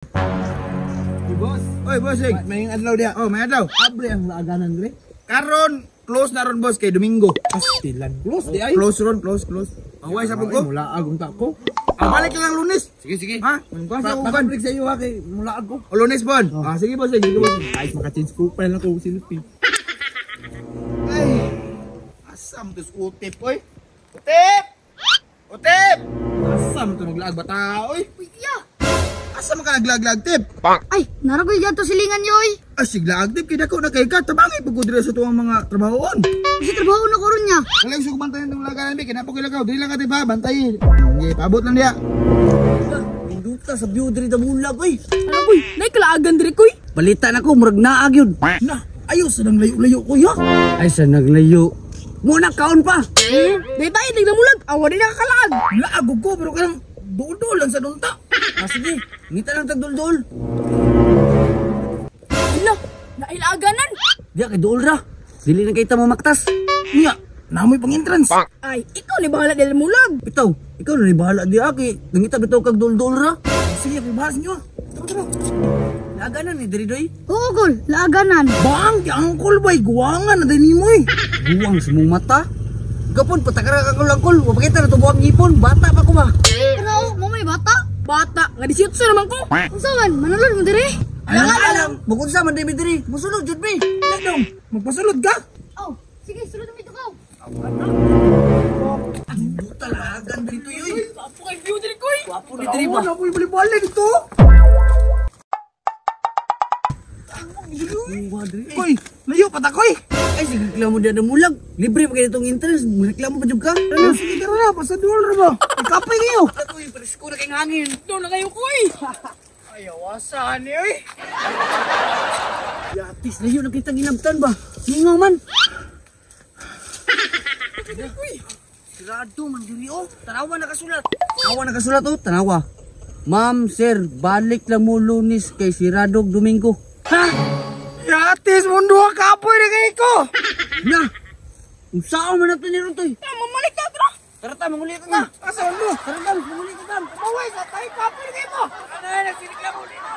Hey, boss. Oy, bossing. May adlaw diha. Oh, may adlaw. Abre ang laaganan dre. Karon close na ron, boss, kay Domingo. Pastilan. Close di ay. Close ron, close, close. Away sa Ay, ko. mula agong ta ko. Ah, balik lang Lunes. Sige, sige. Ha? Kuan sa uban. Pabrik sa iyo ha kay mula ko. O Lunes bon. Ah, sige, boss, sige, boss. Ay, maka-change profile na ko selfie. Ay. Asa mo tos utip, oy? Utip! Utip! Asa mo to naglaag bata, oy? Uy, iya. Asa man ka naglaag-laag, tip? Ay, naragoy gadto silingan yoy. Ay, siglaag, tip, kay dako na kay ka. Tabangay pag diri sa tuwang mga trabahoon. Kasi trabaho na ko ron niya. Wala yung bantayan tong laganan, bi. Kaya po kilagaw. Dili lang ka, tip, ha? Bantayin. Sige, paabot lang diya. Pinduta sa view diri damulag oy. Ano koy? Nay kalaagan diri koy. Balita na ko murag naag yun. Na, ayaw sa nang layo-layo ko ya. Ay sa naglayo. Muna kaon pa. Day tayo nagdamulag. Awa di nakakalaag. Laag ko pero kanang duol lang sa dunta. Ah, sige, ngita lang tag duol. Hala, nailaaganan. Diya kay duol ra. Dili na kita mamaktas. Nya, namoy pang entrance. Ay, ikaw ni bahala dili mulag. Bitaw, ikaw na ni bahala diya kay nangita bitaw kag duol-duol ra. Sige, ako bahala sa inyo. Ah. Tara, tara. Laaganan ni diri doy. Oo, gol. Laaganan. Bang, di angkol bay, guwangan na din mo eh. Buwang sa mong mata. Gapon patakara ka kulangkol, wa pakita na tubuang ngipon, bata pa ko ba. Pero, mo may bata. Bata, nga 18 naman ko. Unsa man, manulod mo diri? Alam alam, bukod sa man diri diri, musulod jud mi. Ya dong, magpasulod ka. Oh, sige, sulod mo ito ka. Buta lagan dito yoy. Apo kay view diri koy. Wapo ni diri ba. Wala ko ibalik-balik ito. Kuha diri. Koy, layo patakoy. Ay sige reklamo diya damulag. Libre pa kayo itong interest, reklamo pa jud ka. Ano, sige tara na, basta duol ra ba? Ikapay kayo. Uy, presko na kay hangin. Doon na kayo koy. Ayawasan ni oy. Yatis layo na kitang ginabtan ba? Ningaw man. Sirado man diri oh. Tanawa nakasulat. Tanawa nakasulat oh, tanawa. Ma'am, sir, balik lang mo Lunes kay Siradog Domingo. Ha? Yatis mundo kapoy na kay ko. Na. Unsaon man nato ni Rontoy? Mamalik ka tara. Tara ta, manguli ka nga. Asa man mo? Tara ta, manguli ka tam. Maway sa tayo kapoy na kay mo. Ano na nagsireklamo ni na.